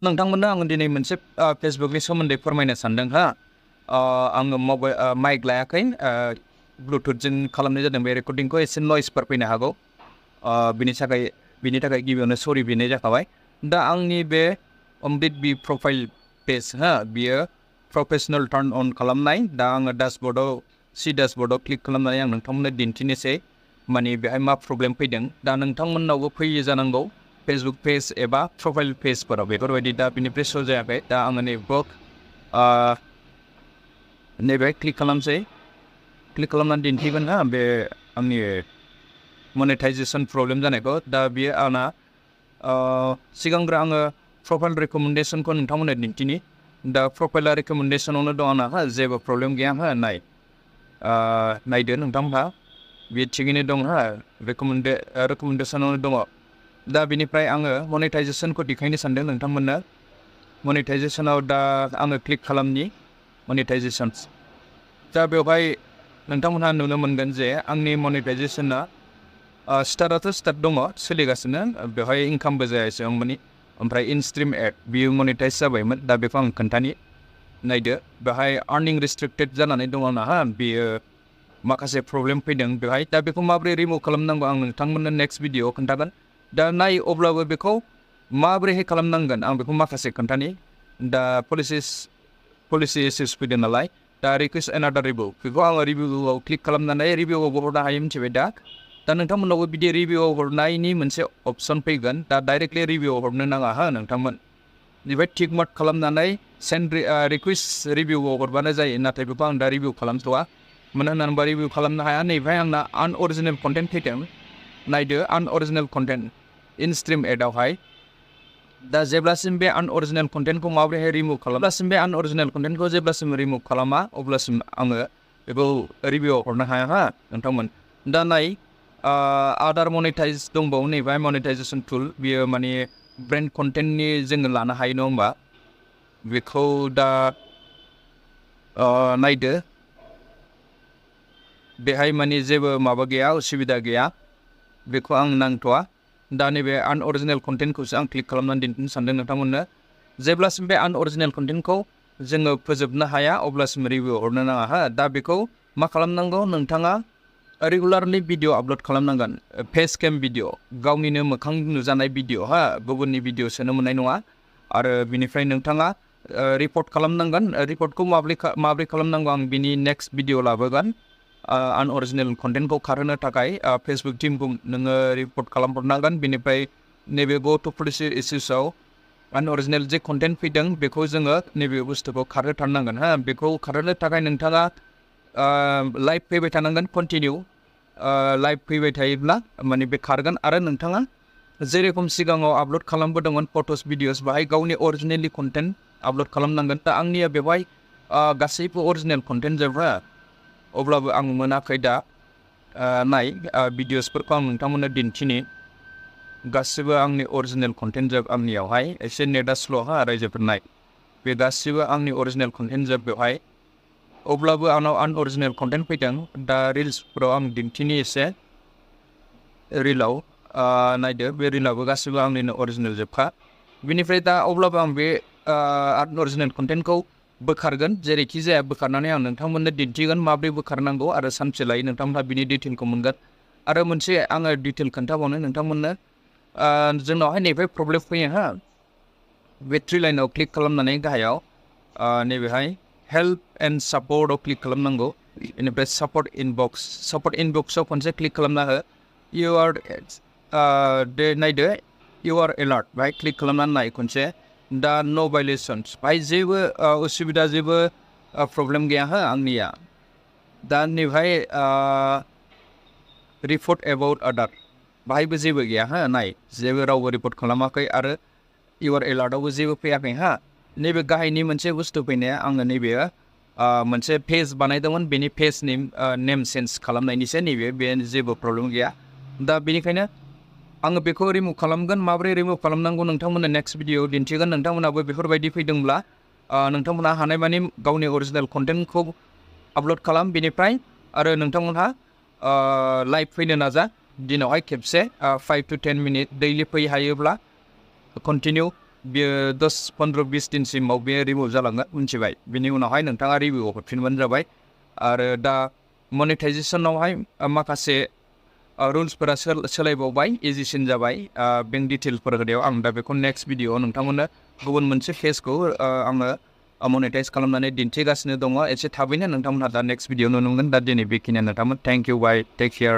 नोंथांमोननो आङो दिनै मोनसे फेसबुकनि सोमोन्दै फोरमायनो सानदों हा आङो मबाइल माइक लायाखै ब्लुटुथजों खालामनाय जादों बे रेकर्डिंखौ एसे नयसफोर फैनो हागौ बिनि थाखाय गिबियावनो सरि बिनाय जाखाबाय दा आंनि बे अमृत बि प्रफाइल पेज हा बियो प्रफेसनेल टार्न अन खालामनाय दा आङो डासबर्डआव क्लिक खालामनानै आं नोंथांमोननो दिन्थिनोसै माने बेहाय मा प्रब्लेम फैदों दा नोंथांमोननावबो फैयो जानांगौ फेसबुक पेज एबा प्रफाइल पेजफोराव बेफोरबायदि दा बिनिफ्राय श' जायाखै दा आङो नैबे क्लिक खालामसै क्लिक खालामनानै दिन्थिगोन हा बे आंनि मनेटाइजेसन प्रब्लेम जानायखौ दा बियो आंना सिगांग्रो आङो प्रफाइल रेकमेन्डेसनखौ नोंथांमोननो दिन्थिनि दा प्रफाइल रेकमेन्डेसनावनो दं आंना हा जेबो प्रब्लेम गैया हा नायदो नोंथांमोनहा बे थिगैनो दं हा रेकमेन्डेसनावनो दङ दा बिनिफ्राय आङो मनेटाइजेसनखौ देखायनो सानदों नोंथांमोननो मनेटाइजेसनाव दा आङो क्लिक खालामनि मनेटाइजेसन्स दा बेवहाय नोंथांमोनहा नुनो मोनगोन जे आंनि मनेटाइजेसना स्टार्टआथ' स्टार्ट दङ सोलिगासिनो बेवहाय इनकामबो जाया एसेबां मानि ओमफ्राय इनस्ट्रिम एड बियो मनेटाइज जाबायमोन दा बेखौ आं खोन्थानि नायदो बेवहाय आर्निं रेस्ट्रिक्टेड जानानै दङ आंना हा बेयो माखासे प्रब्लेम फैदों बेवहाय दा बेखौ माबोरै रिमुभ खालामनांगौ आं नोंथांमोननो नेक्स्ट भिडिअ'आव खोन्थागोन दा नाय अब्लाबो बेखौ माबोरैहाय खालामनांगोन आं बेखौ माखासे खोन्थानि दा पलिसि इस्युस फैदों नालाय दा रिकुवेस्ट एनादार रिभिउ बेखौ आङो रिभिउआव क्लिक खालामनानै रिभिउआवबो हरनो हायो मिथिबाय दा नोंथांमोनावबो बिदि रिभिउआव हरनायनि मोनसे अपसन फैगोन दा डाइरेक्टलि रिभिउआव हरनो नाङा हा नोंथांमोन बेनिफ्राय टिक मार्क खालामनानै सेन्ड रिकुवेस्ट रिभिउआव हरबानो जायो नाथाय बेखौ आं दा रिभिउ खालामथ'वा मानो होननानै बुङोबा रिभिउ खालामनो हाया नैबेहाय आंना आनअरिजिनेल कन्टेन्ट फैदों नायदो आनअरिजिनेल कन्टेन्ट इनस्ट्रिम एडआवहाय दा जेब्लासिम बे आनअरिजिनेल कन्टेन्टखौ माबोरैहाय रिमुभ खालामब्लासिम बे आनअरिजिनेल कन्टेन्टखौ जेब्लासिम रिमुभ खालामा अब्लासिम आङो बेखौ रिभिउआव हरनो हाया हा नोंथांमोन दा नाय आदार मनेटाइज दंबावो नैबेहाय मनेटाइजेसन टुल बियो माने ब्रेन्ड कन्टेन्टनि जोङो लानो हायो नङा होमबा बेखौ दा नायदो बेहाय माने जेबो माबा गैया उसुबिदा गैया बेखौ आं नांथ'वा दा नैबे आनअरिजिनेल कन्टेन्टखौसो आं क्लिक खालामनानै दिन्थिनो सानदों नोंथांमोननो जेब्लासिम बे आनअरिजिनेल कन्टेन्टखौ जोङो फोजोबनो हाया अब्लासिम रिभिउ हरनो नाङा हा दा बेखौ मा खालामनांगौ नोंथाङा रेगुलारलि भिडिअ आपल'ड खालामनांगोन फेस केम भिडिअ गावनिनो मोखां नुजानाय भिडिअ हा गुबुननि भिडिअ सोनो मोननाय नङा आरो बिनिफ्राय नोंथाङा रिपर्ट खालामनांगोन रिपर्टखौ माब्रै खालामनांगौ आं बिनि नेक्स्ट भिडिअ लाबोगोन आनअरिजिनेल कन्टेन्टखौ खारहोनो थाखाय फेसबुक टिमखौ नोङो रिपर्ट खालामहरनांगोन बिनिफ्राय नैबे गो टु पलिसि इस्युसआव आनअरिजिनेल जे कन्टेन्ट फैदों बेखौ जोङो नैबे बुस्थुखौ खारहोथारनांगोन हा बेखौ खारहोनो थाखाय नोंथाङा लाइभ फैबाय थानांगोन कन्टिनिउ लाइभ फैबाय थायोब्ला माने बे खारगोन आरो नोंथाङा जेरेखम सिगाङाव आपल'ड खालामबोदोंमोन फट'स भिडिअस बाहाय गावनि अरिजिनेलि कन्टेन्ट आपल'ड खालामनांगोन दा आंनिया बेवहाय गासैबो अरिजिनेल कन्टेन्ट जोबा अब्लाबो आं मोनाखै दा नाय भिडिअसफोरखौ आं नोंथांमोननो दिन्थिनि गासिबो आंनि अरिजिनेल कन्टेन्ट जोब आंनियावहाय एसे नेटआ स्ल' हा रायजोफोर नाय बे गासिबो आंनि अरिजिनेल कन्टेन्ट जोब बेवहाय अब्लाबो आंनाव आनअरिजिनेल कन्टेन्ट फैदों दा रिल्सफोराव आं दिन्थिनि एसे रिलाव नायदो बे रिलावबो गासिबो आंनिनो अरिजिनेल जोबखा बिनिफ्राय दा अब्लाबो आं बे आनअरिजिनेल कन्टेन्टखौ बोखारगोन जेरैखि जाया बोखारनानै आं नोंथांमोननो दिन्थिगोन माबोरै बोखारनांगौ आरो सानसे लायै नोंथांमोनहा बिनि डिटेलखौ मोनगोन आरो मोनसे आङो डिटेल खोन्थाबावनो नोंथांमोननो जोंनावहाय नैबे प्रब्लेम फैयो हा बे थ्रि लाइनाव क्लिक खालामनानै गाहायाव नैबेहाय हेल्प एन्ड सापर्टआव क्लिक खालामनांगौ बेनिफ्राय सापर्ट इनबक्सआव खनसे क्लिक खालामना हो इउ आर नायदो इउ आर एलार्ट बाहाय क्लिक खालामनानै नाय खनसे दा नो भायलेसन्स बाहाय जेबो उसुबिदा जेबो प्रब्लेम गैया हो आंनिया दा नैबेहाय रिपर्ट एबाउट आदार बाहायबो जेबो गैया हा नाय जेबो रावबो रिपर्ट खालामाखै आरो इउ आर एलार्टआवबो जेबो फैयाखै हा नैबे गाहायनि मोनसे बुस्थु फैनाया आङो नैबे मोनसे पेज बानायदोंमोन बेनि पेजनि नेम चेन्ज खालामनायनिसो नैबे बे जेबो प्रब्लेम गैया दा बेनिखायनो आङो बेखौ रिमुभ खालामगोन माबोरै रिमुभ खालामनांगौ नोंथांमोननो नेक्स्ट भिडिअ दिन्थिगोन नोंथांमोनहाबो बेफोरबायदि फैदोंब्ला नोंथांमोनहा हानायमानि गावनि अरिजिनेल कन्टेन्टखौ आपल'ड खालाम बेनिफ्राय आरो नोंथांमोनहा लाइभ फैनो नाजा दिनावहाय खेबसे 5 to 10 मिनिट दैलि फै हायोब्ला कन्टिनिउ बेयो 10-15-20 दिनसिमाव बे रिमुभ जालांगोन मिथिबाय बिनि उनावहाय नोंथाङा रिभिउआव हरफिनबानो जाबाय आरो दा मनेटाइजेसनावहाय माखासे रुल्सफोरा सोलायबावबाय इजिसिन जाबाय बेंक डिटेल्सफोर होनायाव आं दा बेखौ नेक्स्ट भिडिअ'आव नोंथांमोननो गुबुन मोनसे पेजखौ आङो मनेटाइज खालामनानै दिन्थिगासिनो दङ एसे थाबैनो नोंथांमोनहा दा नेक्स्ट भिडिअ नुनो मोनगोन दा दिनै बेखिनियानो नोंथांमोन thank you bye take care